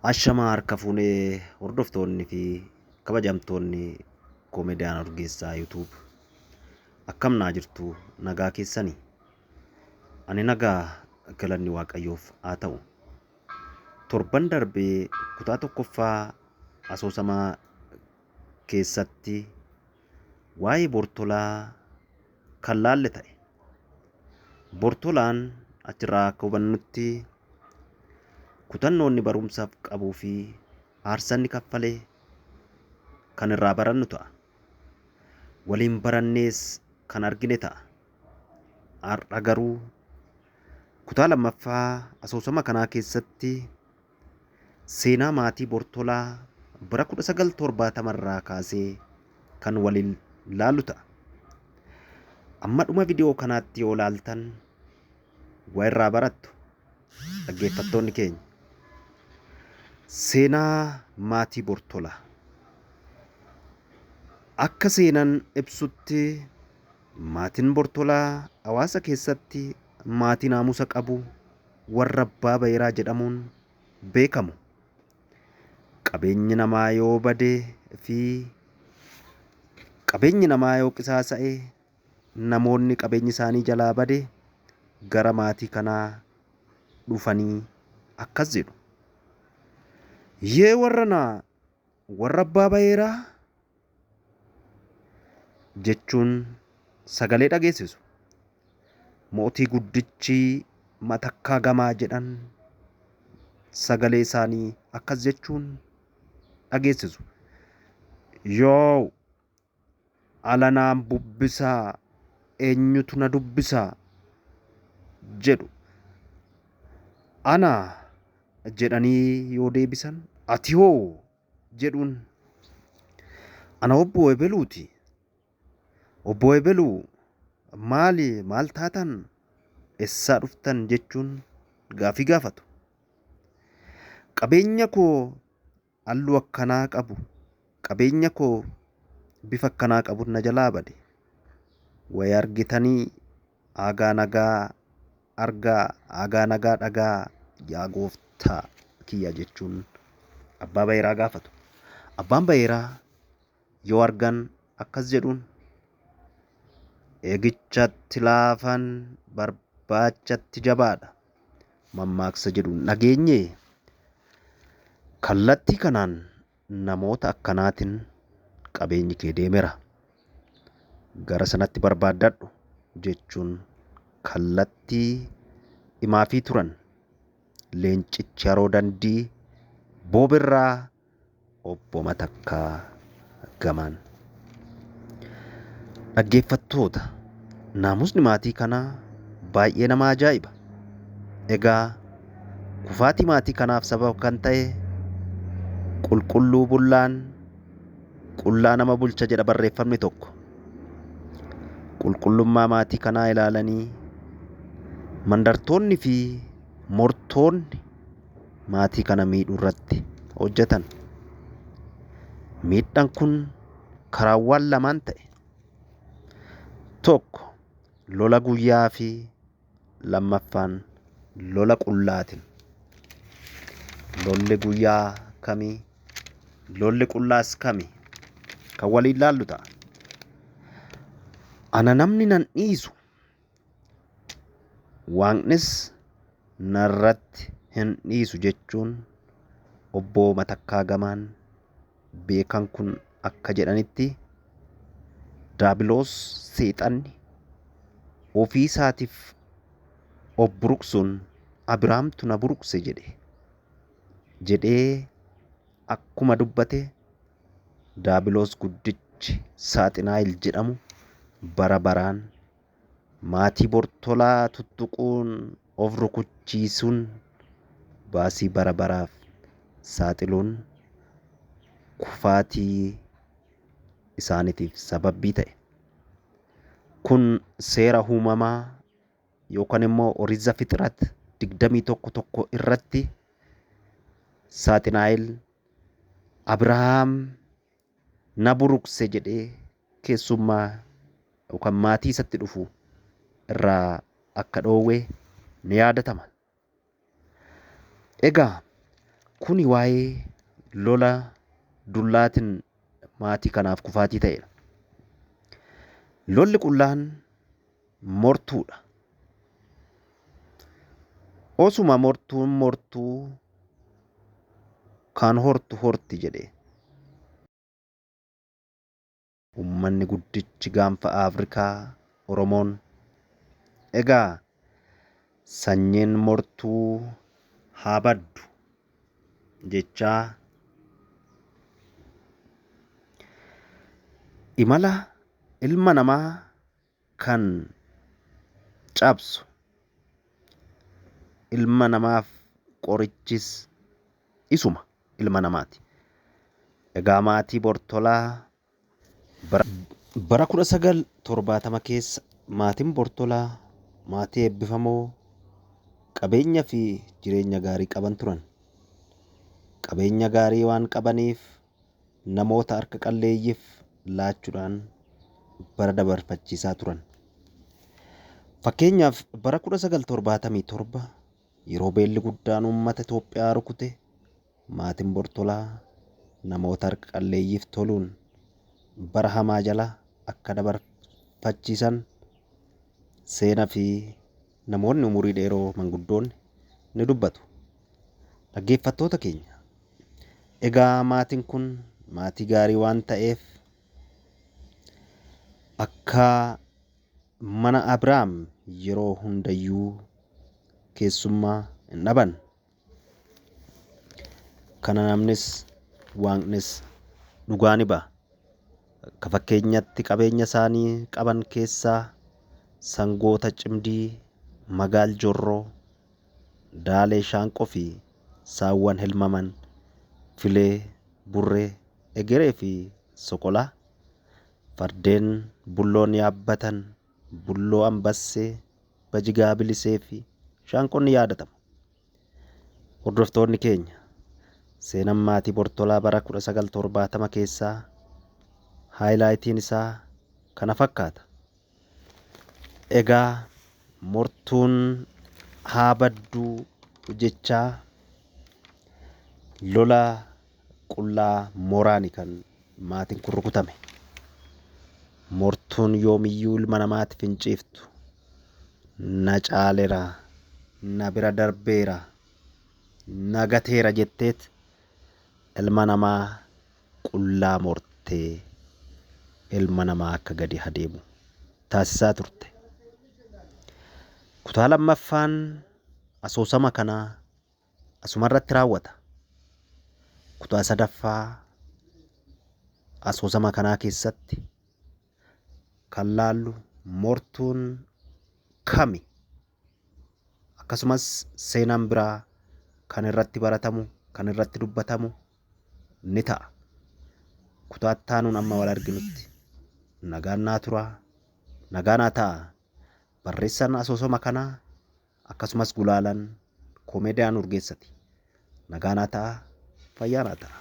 Ashamaa harka fuunee hordoftoonni fi kabajamtoonni Koomediyaan Urgeessaa YouTube akkam naa jirtu nagaa keessanii? Ani nagaa galanni Waaqayyoof haa ta'u. Torban darbee kutaa tokkoffaa asoosamaa keessatti waa'ee Bortolaa kan laalle ta'e. Bortolaan achirraa akka hubannutti kutannoo inni barumsaaf qabuu fi aarsaa inni kaffale kan irraa barannu ta'a. Waliin barannees kan argine ta'a. Har'a garuu kutaa lammaffaa asoosama kanaa keessatti seenaa maatii Bortolaa bara 1970 irraa kaasee kan waliin laallu ta'a. Amma dhuma viidiyoo kanaatti yoo laaltan waa irraa barattu dhaggeeffattoonni keenya. Seenaa maatii Bortolaa. Akka seenaan ibsutti maatiin Bortolaa hawaasa keessatti maatii naamusa qabu warra Abbaa Bayiraa jedhamuun beekamu. Qabeenyi namaa yoo bade fi qabeenyi namaa yoo qisaasa'e namoonni qabeenyi isaanii jalaa bade gara maatii kanaa dhufanii akkas jedhu. Yee warra naa warra Abbaa Bayiraa jechuun sagalee dhageessisu. Mootii guddichi Matakkaa Gamaa jedhan sagalee isaanii akkas jechuun dhageessisu. Yoo alanaan bubbisaa eenyutu na dubbisaa jedhu. Ana jedhanii yoo deebisan ati hoo jedhuun. Ana obbo Ebeluuti. Obbo Ebeluu maali maal taatan eessaa dhuftan jechuun gaafii gaafatu. Qabeenya koo halluu akkanaa qabu, qabeenya koo bifa akkanaa qabu na jalaa bade. Wayi argitanii aagaa nagaa argaa, aagaa nagaa dhagaa yaa gooftaa kiyya jechuun abbaa Bayiraa gaafatu. Abbaan Bayiraa yoo argan akkas jedhuun eegichatti laafan barbaachatti jabaadha mammaaksa jedhuun dhageenye. Kallattii kanaan namoota akkanaatiin qabeenyi kee deemera. Gara sanatti barbaaddadhu jechuun kallattii himaafii turan. Leencichi Haroo Dandii Boobirraa obbo Matakkaa Gamaan. Dhaggeeffattoota, naamusni maatii kanaa baay'ee nama ajaa'iba. Egaa kufaatii maatii kanaaf sababa kan ta'e qulqulluu bullaan qullaa nama bulcha jedha barreeffamni tokko. Qulqullummaa maatii kanaa ilaalanii mandartoonni fi mortoonni maatii kana miidhuu irratti hojjetan. Miidhaan kun karaawwan lamaan ta'e. Tokko lola guyyaa fi lammaffaan lola qullaatiin. Lolli guyyaa kamii? Lolli qullaas kami? Kan waliin laallu ta'a. Ana namni nan dhiisu, Waaqnis narratti hin dhiisu jechuun obbo Matakkaa Gamaan beekan kun akka jedhanitti Daabiloos seexanni ofii isaatiif of buruqsuun Abiraamtu na buruqse jedhe jedhee akkuma dubbate Daabiloos guddichi Saaxinaayil jedhamu bara baraan maatii Bortolaa tuttuquun of rukuchiisuun baasii bara baraaf saaxiluun kufaatii isaaniitiif sababii ta'e. Kun seera uumamaa yookaan immoo Orit Zafixrat 21:1 irratti Saaxinaa'el Abrahaam na buruqse jedhee keessummaa yookaan maatii isatti dhufu irraa akka dhoowwe ni yaadatama. Egaa Kuni waa'ee lola dullaatiin maatii kanaaf kufaatii ta'edha. Lolli qullaan mortuudha. Osuma mortuun mortuu kan hortu horti jedhe. Uummanni guddichi gaanfa Afrikaa Oromoon. Egaa sanyiin mortuu haa baddu jechaa imala ilma namaa kan cabsu ilma namaaf qorichis isuma ilma namaati. Egaa maatii Bortolaa bara 1970 keessa maatiin Bortolaa maatii eebbifamoo qabeenya fi jireenya gaarii qaban turan. Qabeenya gaarii waan qabaniif namoota harka qalleeyyiif laachuudhaan bara dabarfachiisaa turan. Fakkeenyaaf bara 1977 yeroo beelli guddaan uummata Itoophiyaa rukute maatiin Bortolaa namoota harka qalleeyyiif toluun bara hamaa jala akka dabarfachiisan seenaa fi namoonni umurii dheeroo manguddoonni ni dubbatu. Dhaggeeffattoota keenya, egaa maatiin kun maatii gaarii waan ta'eef akka mana Abiraam yeroo hundayyuu keessummaa hin dhaban. Kana namnis waaqnis dhugaa ni ba'a. Akka fakkeenyatti qabeenya isaanii qaban keessaa sangoota cimdii, magaal jorroo, daalee shaanqoo fi saawwan helmaman, filee, burree, egeree fi soqolaa, fardeen bulloon yaabbatan, bulloo ambassee, bajigaa bilisee fi shaanqoon ni yaadatama. Hordoftoonni keenya seenaan maatii Bortolaa bara 1970 keessaa haayilaayitiin isaa kana fakkaata. Egaa mortuun haa badduu jechaa lola qullaa mooraani kan maatiin kun rukutame. Mortuun yoomiyyuu ilma namaatiif hin ciiftu. Na caaleera, na bira darbeera, na gateera jetteet ilma namaa qullaa mortee ilma namaa akka gadi adeemu taasisaa turte. Kutaa lammaffaan asoosama kanaa asumarratti raawwata. Kutaa sadaffaa asoosama kanaa keessatti kan laallu mortuun kami akkasumas seenaan biraa kan irratti baratamu kan irratti dubbatamu ni ta'a. Kutaa itti aanuun amma wal arginutti nagaan naa turaa, nagaa naa ta'aa. Barreessaan asoosama kanaa akkasumas gulaalaan koomediyaan Urgeessati. Nagaa naa ta'aa, fayyaa naa ta'aa.